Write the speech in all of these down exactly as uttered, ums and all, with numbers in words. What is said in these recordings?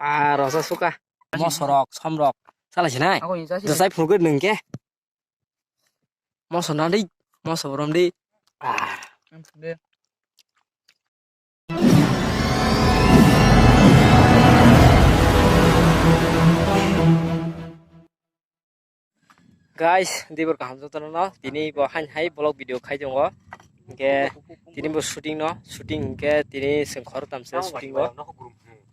Ah, rosa suka. Mosorok, somrok. Sala sinai. Ako insa si. Dosai phunukut nung ke. Moso nadi, moso borom di. Ah. Guys, dibor kaham jotono no, tini bo hain hai vlog video khai tongo. Hingke tini bo shooting no, shooting hingke tini sengkhor tamse shooting o.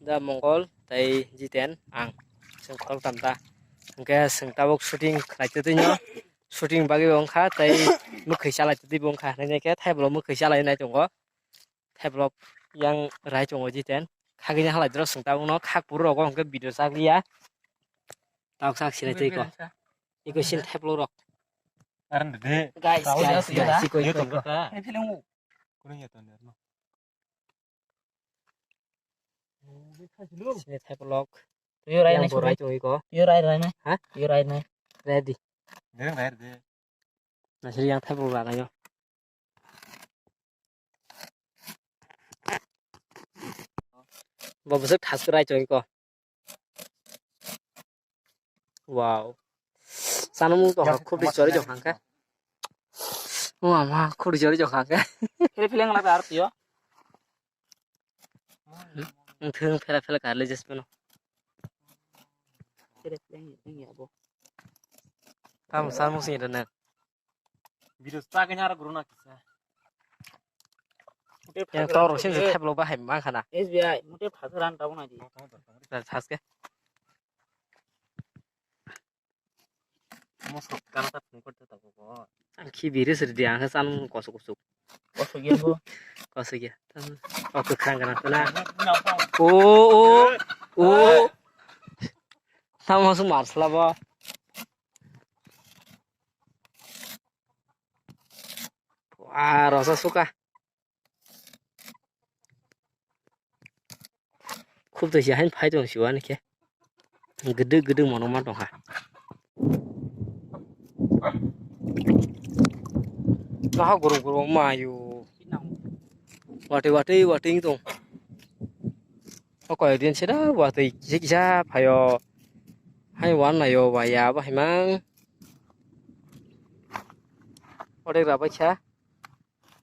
Da Mongol tei Jiten ang sengkhor tamta. Hingke seng tabuk shooting khlai twi no, shooting bagwi bo wngkha tei mwkhwi chalai twi bo wngkha. Hingke thaibo mwkhwi chalai nai tongo. Theplok yang rai chongo jiten. Khagini halai drok sung tabuk no khak puru rogo hwnkhe video chak liya. Tabuk sak sinai twi ko. Iko sin theplok rok. Aran de. Guys, guys, guys, iko, iko, iko. Ni film u. Kurang ya ton no. Sini theplok. Yo rai nai. Yang borai chongo iko. Yo rai rai nai. Ha? Yo rai nai. Ready. Dereng rai de. Nasiri yang theplok ranayo. Bo bwswk thas kwrai chong ko. Wow. Sanamung to khub di chori jong hangka. O ama khub di chori jong hangka. Khe feeling la ar tiyo. Ang thung phela phela kar le jes peno. Khe feeling ya bo. Tam sanamung sing da na. Video chagini aro guru na kisa. Yang toro sin se theplo bahai mang khana. S B I, mute phasaran tabo na di. Thaske. Moso kana ta phone korte tabo bo. Ang khi biri sir di ang san kosok kosok. Kosok ye bo. Kosok ye. O kwkhwrang kana tala. O, o, o. Tamo su marsla bo. Wah, rosa suka. Khub to si hain phai tong si wani khe. Gede gede mono ma tong ha. Naha guru guru ma yu. Wati wati wati tong. O koi din sida wati kisa kisa phayo. Hai wan nayo ba ya ba hai mang. Odek rabai kha.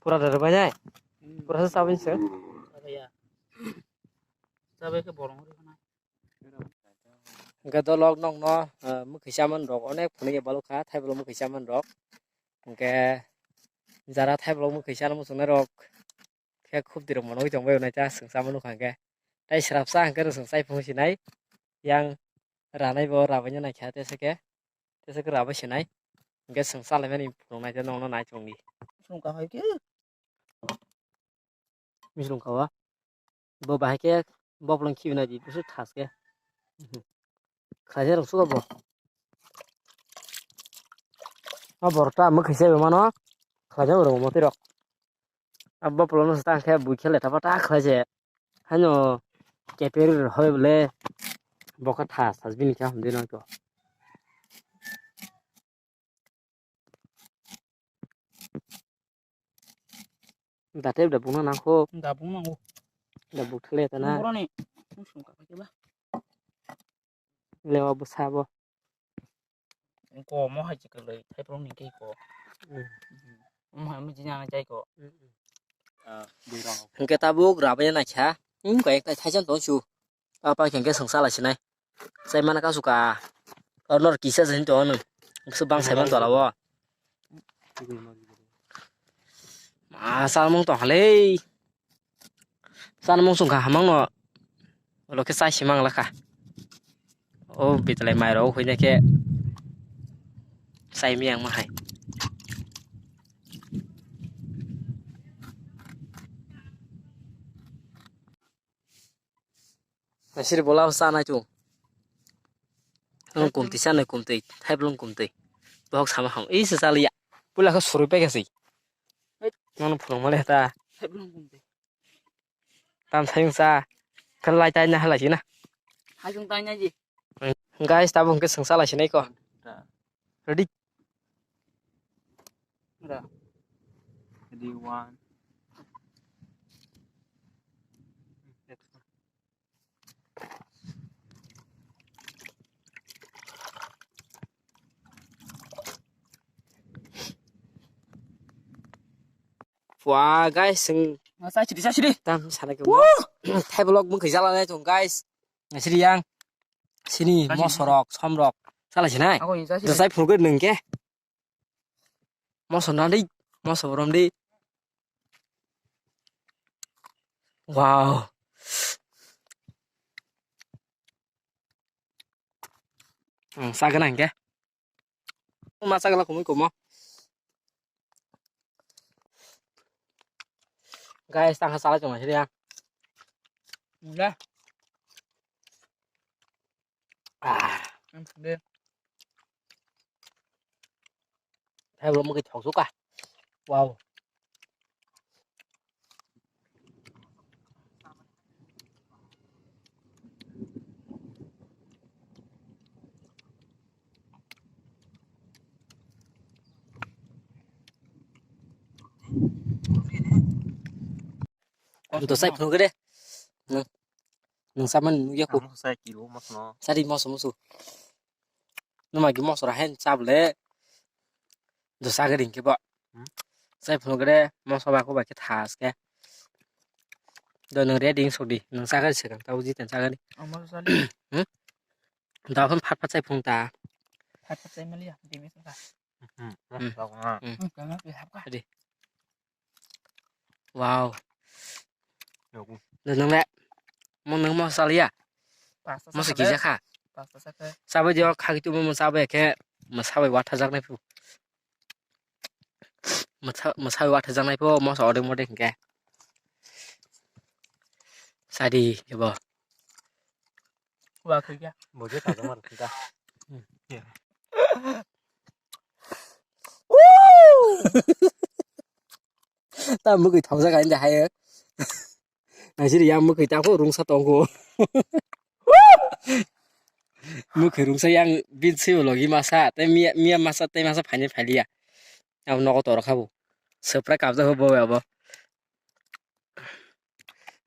Pura da rabai nai. Hmm. Pura sa sabin se. Sabai ya. Sabai ke borong ri khana. Hingke dolok nokno, ah, mwkhwi chaman rok onek phunukya balok kha, thaibolok mwkhwi chaman rok. Hingke jara thaibolok mwkhwi chana muchungnai rok khe khub dirok monogwi tongbai hwnwi ta chwng chamani nukha hingke. Tai srapsa hingke rwchwng chai phung sinai yang ranai bo rabaina naikha tesa khe, tesa khe rabai sinai hingke chwng chalaimani phunuknai tei nokno nai chongdi. Chwng kahai khe. Misrung kawa. Bo bahai khe boplong khibi nai di, bwswk thas khe. Khlaina rwng sugo bo. O borok ta mwkhwi se mano. Khlaina rwng motwi rok. A boplong no ta khe bui khe letha pata khlai se. Haino keperi rw hoi bole. Bo khe thas thas bini khe hamdi nai to. Da tep da bungna nangkho. Da bung nango. Da buk thele ta na. Boroni. Sum ka ba. Lewa bwsa bo. Ko mo hai chikalai thai prong ni ke ko. Hmm. Mo hai mi jina jai ko. Hmm. Ah, bui rang. Hingke tabuk rabai na kha. Hmm, ko ekta thaisan tong chu. Apa khe hwnkhe chwng chala sinai. Chai mana kasu ka. Order kisa se hinto ano. Bwswk bang sai man tola o. Ma salmung tong halei. Salmung sung kha hamang no. Olo khe chai simang lakha. O bitlai mai rok huina khe. Chai miyang ma hai. Nasiri bola sa nai chung. Ang kumti sa nai kumti, thaiblung kumti. Bohok sama hong. Ih, sesali ya. Pula ko suru pe kasi. Mana phulung male ta. Thaiblung kumti. Tam sayung sa. Khalai tai na halai na. Hai chung tai na ji. Guys, tabuk hwnkhe chwng chalai sinai ko. Ready? Ready, one. Bua, guys, chwng Chachiri, chachiri. Tam sana ke. Thai vlog mung khaisa la nai chung, guys. Chachiri yang. Sini mosorok, somrok. Sala sinai. Chachiri. Chai phulgwi nung ke. Moso na di. Moso borom di. Wow. Ang sagana hingke. Ma sagala kumui kumo. Guys, tangka salai tongma sidi ya. Mula. Ah. Ang sende. Hai, belum mungkin thok suka. Wow. Dosai phunuk de. Nung, nung saman nung yaku. Ang sai kilo mas no. Sari moso musu. Numa gi moso rahen chable. Do sagari ke ba. Hmm? Sai phunuk de moso ba ko ba ke thas ke. Do nung ready sok di. Nung sagari se kan tau ji ten sagari. Ang moso sali. Hmm? Da phun phat phat sai phung ta. Phat phat sai mali ya. Dimi sa. Hmm. Hmm. Kama pi hap ka. Ready. Wow. Yoku. Nung le. Mo nung mo saliya. Pasta mo saka saki le. Jakha. Pasta saka. Sabai dio khagi tu mo sabai ke. Mo sabai watha jaknai pu. Mo sa-, mo sabai watha jaknai pu mo sa odeng modeng ke. Sadi kebo. Wa khe kya? Bo je ta mar khe ta. Hmm. Ta mukui thokjak ani hayo. Naisiri yang mukui ta ko rungsa tongko. Mukui rungsa yang bin se logi masa, te miya, miya masa, te masa phani phaliya. Abo nogo toro khabo. Sepra kabja ho bo abo.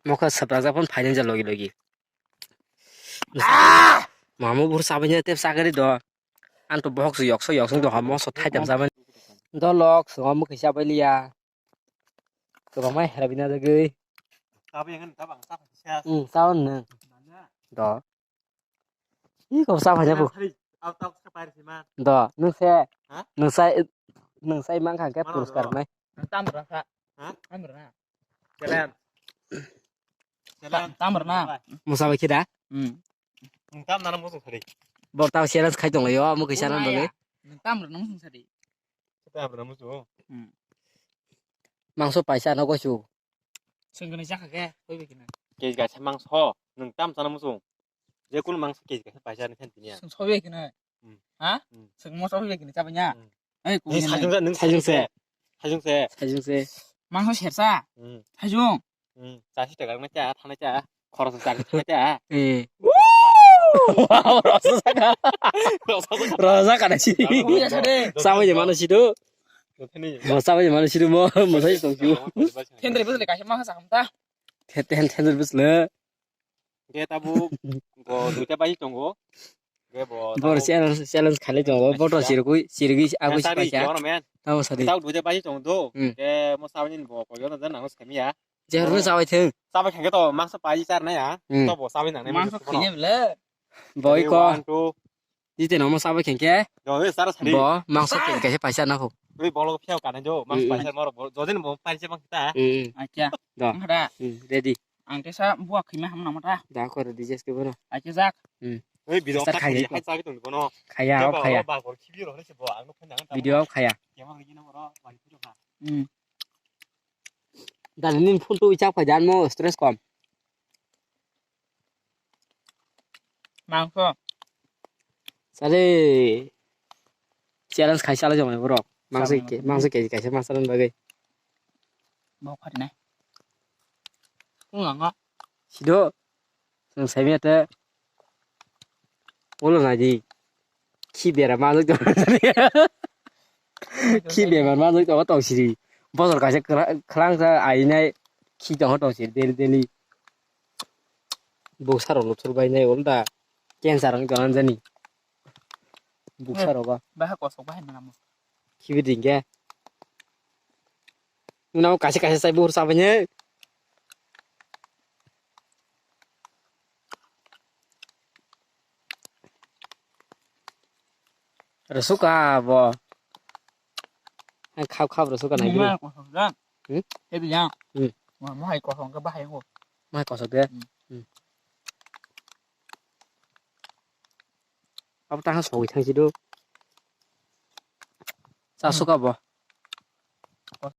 Mokha sepra japon phani ja logi logi. Ah! Mamu bur sabanya te sagari do. Anto bohok su yok so yok sung do ha moso thai tam sabanya. Dolok sungo mukui sabai liya. Kwbangma hera bina jagwi. Tabang sa. Hmm, tabang nung. Do. Ih, kok sa phanya bu. Do, nung se. Ha? Nung sai, nung sai mang khang ke. Mano puriskar do? Nai. Nung tam rasa. Ha? Tam rasa. Jalan. Jalan. Tam rasa. Musa bai khida? Hmm. Nung tam nana musa sari. Bor tao challenge khai tong layo, mukui sana bagwi. Nung tam rasa musa sari. Tam rasa musa. Hmm. Mangso paisa no goisu. Sengkani jakha ke, koi bai kina. Kg kaisa mangso, nung tam chana muchung. Je kunu mangso kg kaisa paisa ni khan tini ya. Seng soi bai kina. Hmm. Ha? Hmm. Seng mo soi bai kina, chaba nya. Hmm. Ei, kung. Sajung se, nung sajung se. Sajung se. Sajung se. Mangso sersa. Hmm. Sajung. Hmm. Chasi taka nang cha, thana cha. Khorok sa chasi thana cha. Eh. Wow, rosa saka. Rosa saka. Rosa saka na si. Kung ya sade. Sabai je mano si do. Mo sabai mano siru mo, mo sai tong siu. Thendri bwsle kaisa ma sa hamta. Ten, ten, thendri bwsle. Ge tabu go duita bai tongo. Ge bo. Bor tabu challenge, challenge khali tongo. Bor to sirgui, sirgui, agui tari sipaisa. Jor men. Tamo sadi. Tabu duita bai tongo do. Hmm. Ge mo sabai ni bo ko yona dan nang sami ya. Jehorno sabai theng. Sabai khangke to mangsa pai char na ya. Hmm. To bo sabai nang. Mangsa khine bele. Boy ko. One, two. Jite no mo sabai khengke. Yo, yo, sara sari. Bo mangso keng kaisa paisa na ho. Ui, bolo phiao kana jo, mangso paisa moro, bolo, jodin bo paisa bang ta. Hmm. Acha. Do. Ang da. Hmm, ready. Ang tesa buak khima ham nama ta. Da ko ready jes ke bono. Acha jak. Hmm. Ui, bidok start khai khai. Hai sagi tong bono. Khaya, khaya. Ba bor khibi ro se bo, ang no phone nang ta. Video khaya. Kema lagi na boro, bari photo kha. Hmm. Dan nin phone to ichak phai dan mo stress kom. Mangso. Sale. Challenge khai sale jomai borok. Mangso ke, mangso ke kaisa masalan bagwi. Bo khari nai. Ung anga. Sido. Sung sai mete. Ulo nai di. Khi bera manjak tong. Khi bera manjak tong tong siri. Bosor kaisa khla-, khlang sa ai nai. Khi tong tong siri daily daily. Buksa rok luthur bai nai ulda. Cancer wng tong jani. Buksa rok ba. Baha kosok bahai mana mo. Khibi dingke. Nang kaisa kaisa chai buhur chabaini. Rwsuka bo. Hai khap khap rwsuka nai gini. Mama kosok da. Hmm? Ebi yang. Hmm. Mama hai kosok ke bahai ngo. Mai kosok de. Hmm. Hmm. Abo tang sogwi thang si do. Cha suka bo.